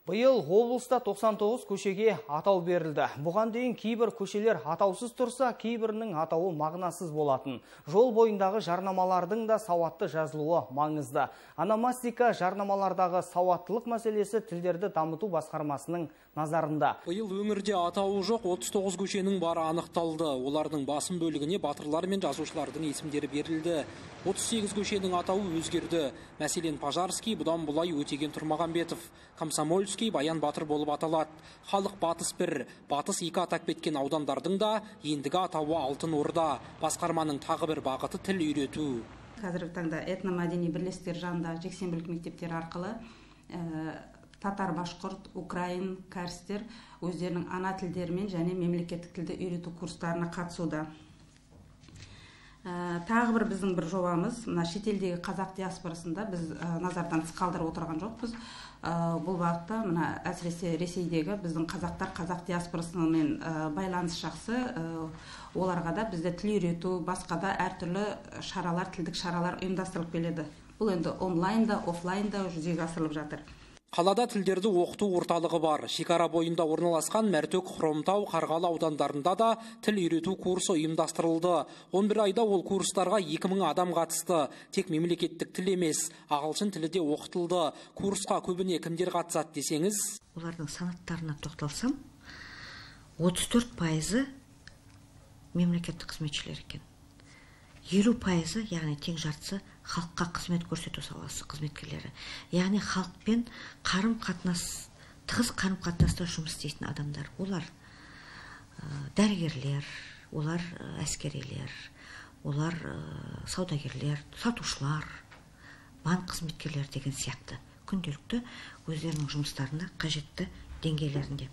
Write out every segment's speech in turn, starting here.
Биыл облыста 99 көшеге атау берілді. Бұған дейін кейбір көшелер атаусыз тұрса, кейбірінің атауы мағынасыз болатын. Жол бойындағы жарнамалардың да сауатты жазылуы маңызды. Ономастика, жарнамалардағы сауаттылық мәселесі тілдерді дамыту басқармасының назарында. Биыл өңірде атауы жоқ 39 көшенің бары анықталды. Олардың басым бөлігіне батырлар мен жазушылардың есімдері берілді. 38 көшенің атауы өзгерді. Мәселен, Пожарский бұдан бұлай Өтеген Тұрмағамбетов, Комсомольский Баян Батыр болып аталады. Халық Батыс 1, Батыс 2 атап кеткен аудандардың да ендігі атауы Алтын Орда. Басқарманың тағы бір бағыты тіл үйрету. Қазіргі таңда этномәдени бірлестіктер жанындағы жексенбілік мектептері арқылы татар, башқұрт, украин, кәрістер өздерінің ана тілдерімен және мемлекеттік тілді үйрету курстарына қатысуда. Тағы бір біздің бір жобамыз, мына шетелдегі қазақ диаспорасында біз назардан тыс қалдырып отырған жоқпыз. Бұл бағытта мына әсіресе Ресейдегі біздің қазақтар, қазақ диаспорасымен байланыс жақсы. Оларға да бізде тіл үйрету, басқа да әртүрлі шаралар, тілдік шаралар ұйымдастырылып келеді. Бұл енді онлайн да, офлайн да жүзеге асырылып жатыр. Қалада тілдерді оқыту орталығы бар. Шекара бойында орналасқан Мәртөк, Хромтау, Қарғалы аудандарында да тіл үйрету курсы ұйымдастырылды. 11 айда ол курстарға 2000 адам қатысты. Тек мемлекеттік тіл емес, ағылшын тілі де оқытылды. Курсқа көбіне кімдер қатысады десеңіз, олардың санаттарына тоқталсам, 34%-ы мемлекеттік қызметшілер екен. 50%-ы, яғни тең жартысы, халыққа қызмет көрсету саласы қызметкерлері. Яғни халықпен қарым-қатынас, тығыз қарым-қатынаста жұмыс істейтін адамдар. Олар дәрігерлер, олар әскерилер, олар саудагерлер, сатушылар, банк қызметкерлері деген сияқты. Күнделікті өздерінің жұмыстарында қажетті деңгейлерінде.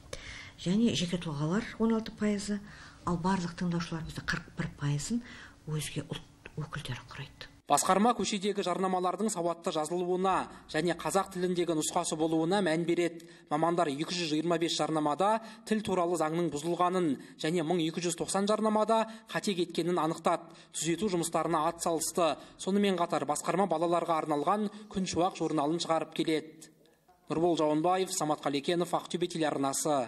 Және жеке тұлғалар 16%-ы, ал барлық тыңдаушыларымызды 41%-ын өзге ұлт өкілдері құрайды. Басқарма көшедегі жарнамалардың сауатты жазылуына және қазақ тіліндегі нұсқасы болуына мән береді. Мамандар 225 жарнамада тіл туралы заңның бұзылғанын және 1290 жарнамада қате кеткенін анықтады. Түзету жұмыстарына ат салысты. Сонымен қатар басқарма балаларға арналған Күншуақ журналын шығарып келеді. Нұрбол Жауынбаев, Самат Қалекенов, Ақтөбе телеарнасы.